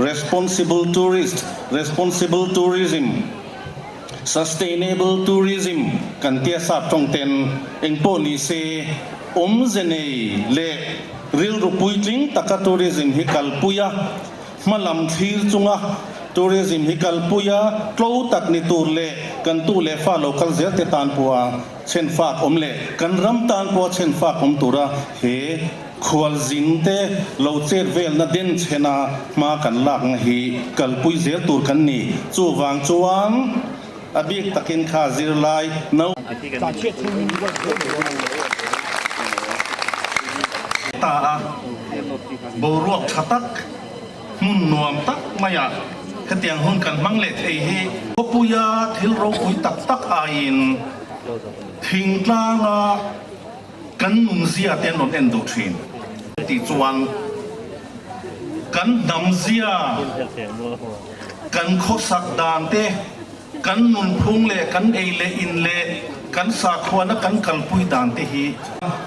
Responsible Tourist, Responsible Tourism, Sustainable Tourism kan tia sap tawng ten eng pawh ni se awmze nei leh rilru puitling taka tourism hi kalpui a, hma lam thlir chunga tourism hi kalpui a tlo tak ni tur leh kan tu leh fa lo kal zel te tan pawha chhen fak awm leh kan ram tan pawha chhen fak awm tura he Khualzin te lo chet velna den chhena hma kan lakna hi kalpui zel tur kan ni. Chuvang chuan a bik takin kha zirlai no. Ta a, boruak tha tak, hmun nuam tak maiah hetiang hun kan hmang leh thei hi khawpuia thil ropui tak tak aiin thingtlanga Kan nunzia te an rawn en duh thin. Tih chuan kan hnamzia, kan khawsak dan te, kan nunphung leh kan ei leh in leh kan sakhuana kan kalpui dan te hi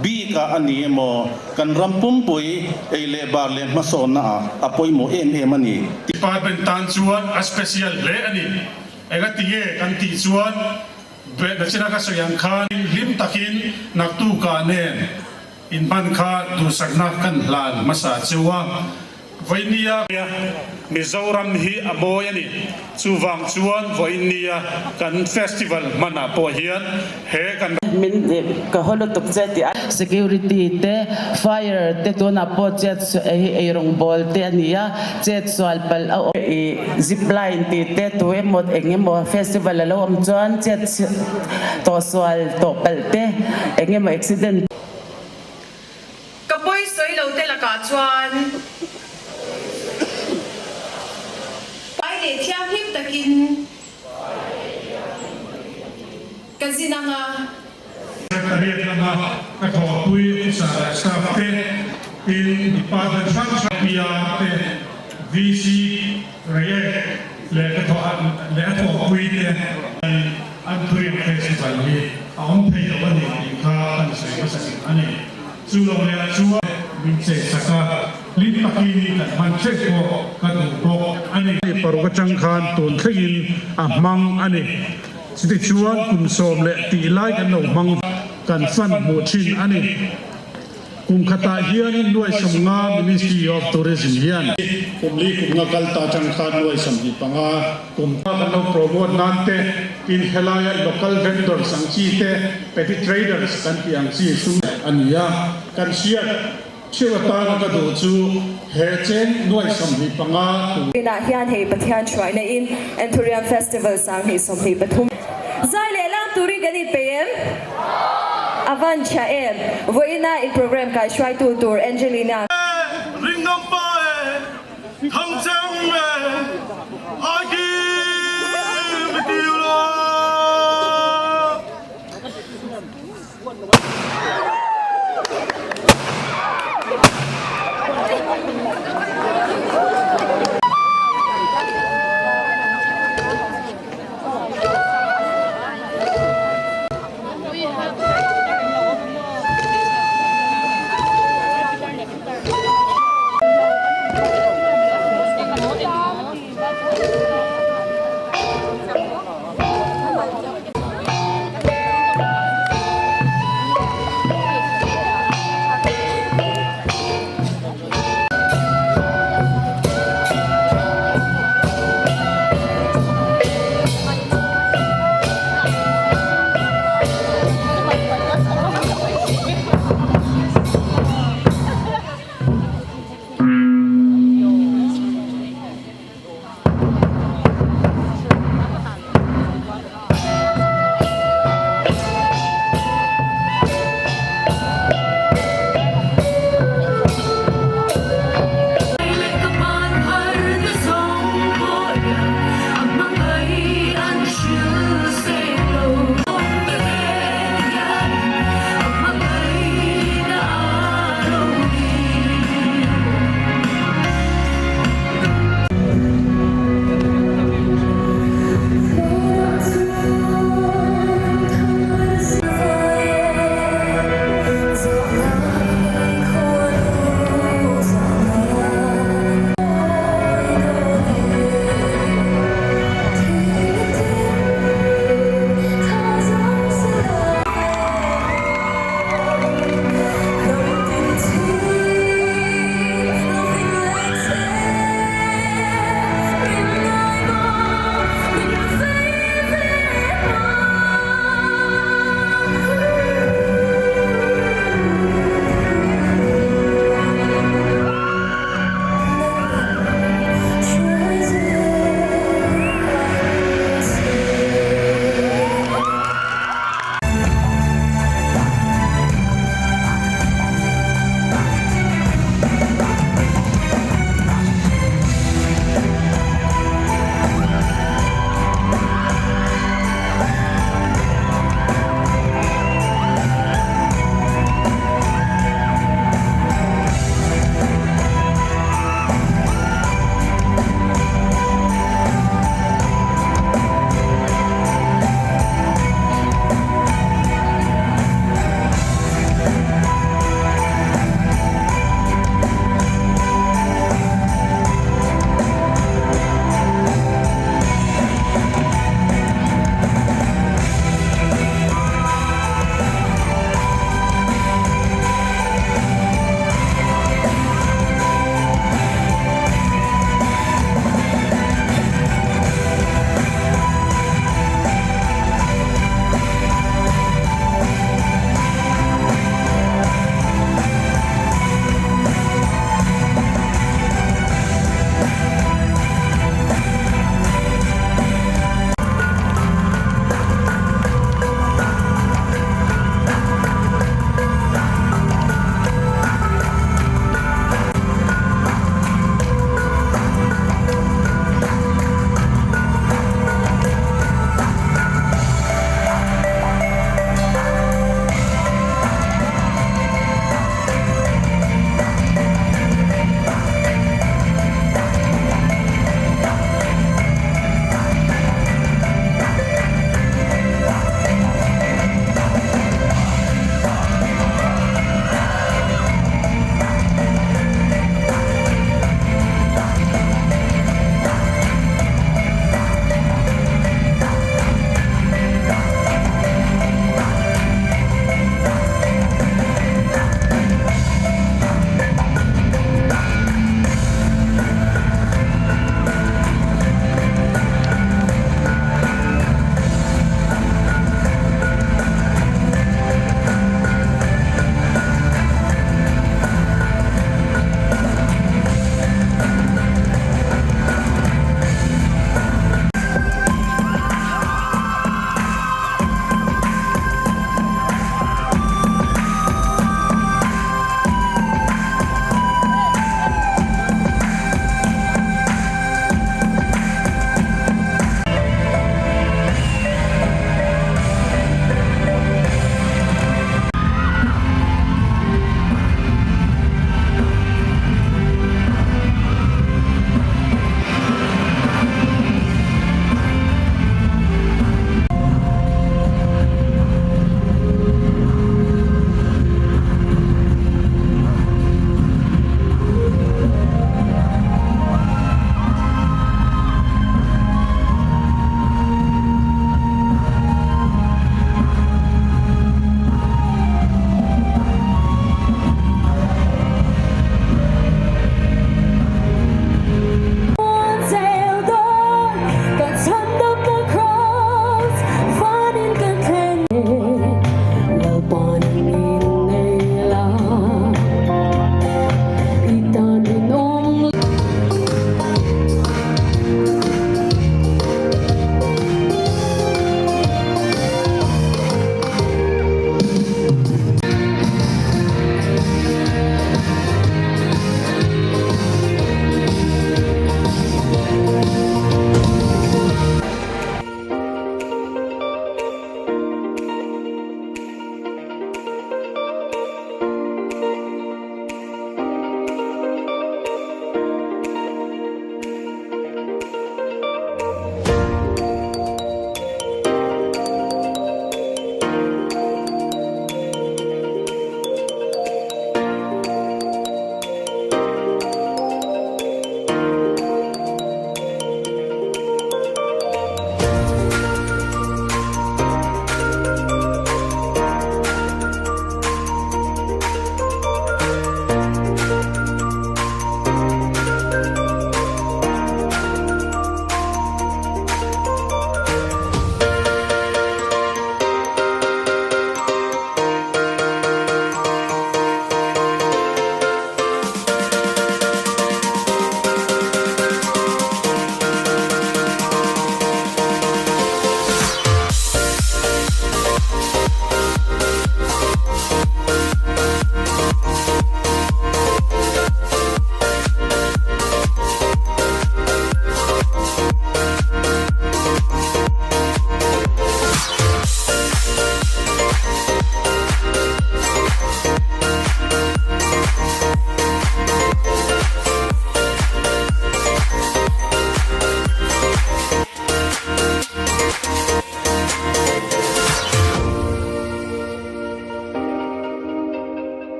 bik ah a ni emaw kan ram pumpui ei leh bar leh hmasawnna ah a pawimawh em em a ni. Department tan chuan a special hle a ni. Engatinge kan tih chuan Nachina ka sawi ang khan hlim takin naktukah nen inhman kha duhsakna kan hlan hmasa cheu a. Vawinia Mizoram hi a mawi a ni. Chuvang chuan vawinia kan festival hmanah pawh hian he kan. Min ka haw lutuk che tih a. Security te, fire te tunah pawh chet ei rawngbawl te a ni a, chet sual palh a awm. I zip line tih te tu emaw eng emaw festival a lo awm chuan chet tawh sual tawh palh te eng emaw accident. Ka pawi sawi lo te lakah chuan. Ai leh thianghlim takin. Ka zin ang a. Secretariat lama ka thawhpui officer leh staff te, tin department hrang hrang PR te, VC Reiek leh ka thawh leh a thawhpui te Anthurium Festival hi a awm thei lo a ni tih kha kan sawi hmasa thin a ni. Chu lo leh ah chuan min chei sak a, hlim takin kan hman ṭheuh pawh ka duh bawk a ni. Paruk atang khan tun thlengin a hmang a ni. Chutichuan kum 10 tih lai kan lo hmang kan fan hmuh thin a ni. Kum khatah hian nuai 50 Ministry of Tourism hian. Kum li kum nga kal ta atang khan nuai 25 kum. Kan lo promote nan te, tin helaia local vendors ang chi te, petty traders kan tih ang chi sum a ni a, kan hriat. Theuh atana ka duh chu he chen nuai 25 tur. Inah hian hei Pathian hruaina in Anthurium Festival 2023. Zai leh lam turin kan inpeih em? A van tha em? Vawiina in program kai hruaitu tur Angelina. Ringawm pa e, thangcheng e, ai.